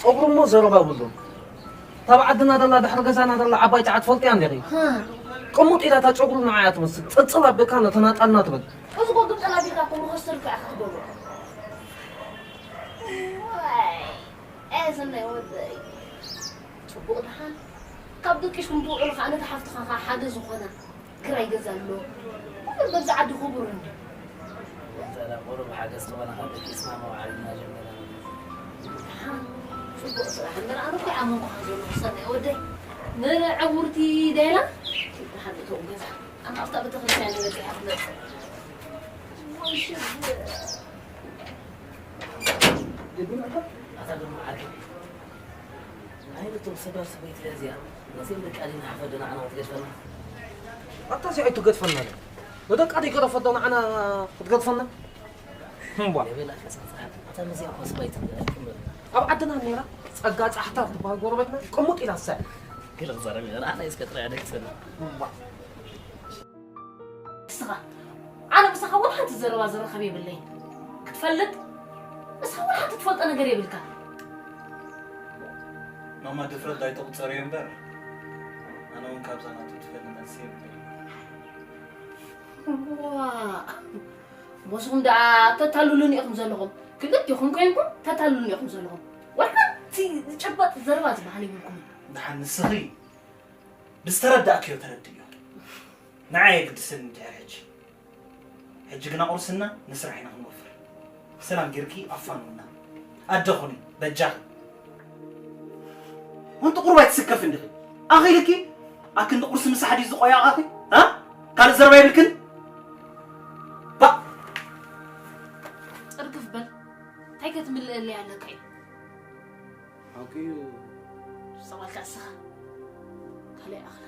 ጸጉሩ እሞ ዘረባ የብሉን። ታብ ዓድና ደላ ድሕሪ ገዛና ደላ ዓባይ ጫዓ ትፈልጥያ እንዲኺ? ቅሙጥ ኢላ እታ ጸጉሩ ንዓያ ትመስል። ጽጽል ኣቢልካ ነተናጣልና ትብል። እዚ እኮ ግብጠላ ቢልካ እኮ መኸስተር እኮ ኢኻ ክትገብሮ። ዋይ፣ ኣየ ሰናይ ወደይ። ጽቡቕ ደሓን። ካብ ደቂስኩም ትውዕሉ ኸኣ ነታ ሓፍትኻ ኸኣ ሓደ ዝኾና። ክራይ ገዛ ኣሎ። ኩሉ በዚ ዓዲ ክቡር እንዲ። እንተ ደኣ ቁሩብ ሓገዝ ተኾነ ካብ ደቂስና መውዓልና ጀሚርና። ደሓን፣ ጽቡቕ ስራሕ እምበር ኣነ እኮ ይኣመንኩኻ ዘለኹ ሰናይ ወደይ። ንዕውርቲ ዳይላ ትበሃል እተው ገዛ። ኣነ ኣብታ ቤተክርስትያን በጺሓ ትመጽእ። ወይ ሽግር። ኣታ ግርማ ዓርከይ። ኣይ፣ ነቶም ሰብራ ሰበይቲ እያ እዚኣ። ነዚኦም ደቂ ኣዴና ሓፈ ደናዕና ክትገድፈና። ኣታ እዚኣ ኣይትገድፈና። ንደቂ ኣደይ ገደፈ ደናዕና ክትገድፈና። እምቧ። የበላ ከሳሳት። ኣታ ነዚኣ እኮ ሰበይቲ ትበሃል። ኣብ ዓድና ነይራ ጸጋ ጻሕታ ትበሃል ጎረቤትና ቅሙጥ ኢላ ትሰዕር። ገለ ክዛረብ ኢና። ንዓና እስከ ጥራይ ኣደክሰና። እምቧ። ንስኻ፣ ኣነ ምሳኻ ወላ ሓንቲ ዘረባ ዝረኸብ የብለይን። ክትፈልጥ፣ ንስኻ ወላ ሓንቲ ትፈልጦ ነገር የብልካ። ማማ ድፍረት ኣይትቑጸር እዮ እምበር፣ ኣነ እውን ካብዛ ናቱ ትፈልጥ መልሲ የብለይን። ዋ፣ ንስኹም ደኣ ተታልሉኒ ኢኹም ዘለኹም። ክልቲኹም ኮይንኩም ተታልሉኒ ኢኹም ዘለኹም። ወላ ሓንቲ ዝጭበጥ ዘረባ ዝበሃል የብልኩምን። ደሓን ንስኺ ብዝተረዳእክዮ ተረድእዮ። ንዓይ የግድሰኒ ድሕሪ ሕጂ። ሕጂ ግና ቁርስና ንስራሕ ኢና ክንወፍር። ሰላም ጌርኪ ኣፋንውና። ኣደ ኹኒ፣ በጃኺ። ወንቲ ቁሩብ ኣይትስከፍን ዲኺ? ኣኺልኪ? ኣክንዲ ቁርሲ ምሳሕ ድዩ ዝቆያቓኺ? እ? ካልእ ዘረባ የብልክን? ባእ! ጽርግፍ በል። እንታይ ከትምልእለይ ኣለካ እዩ? ሓቂ እዩ። ሰዋልካ እስኻ። ካልእ ኣኽላ።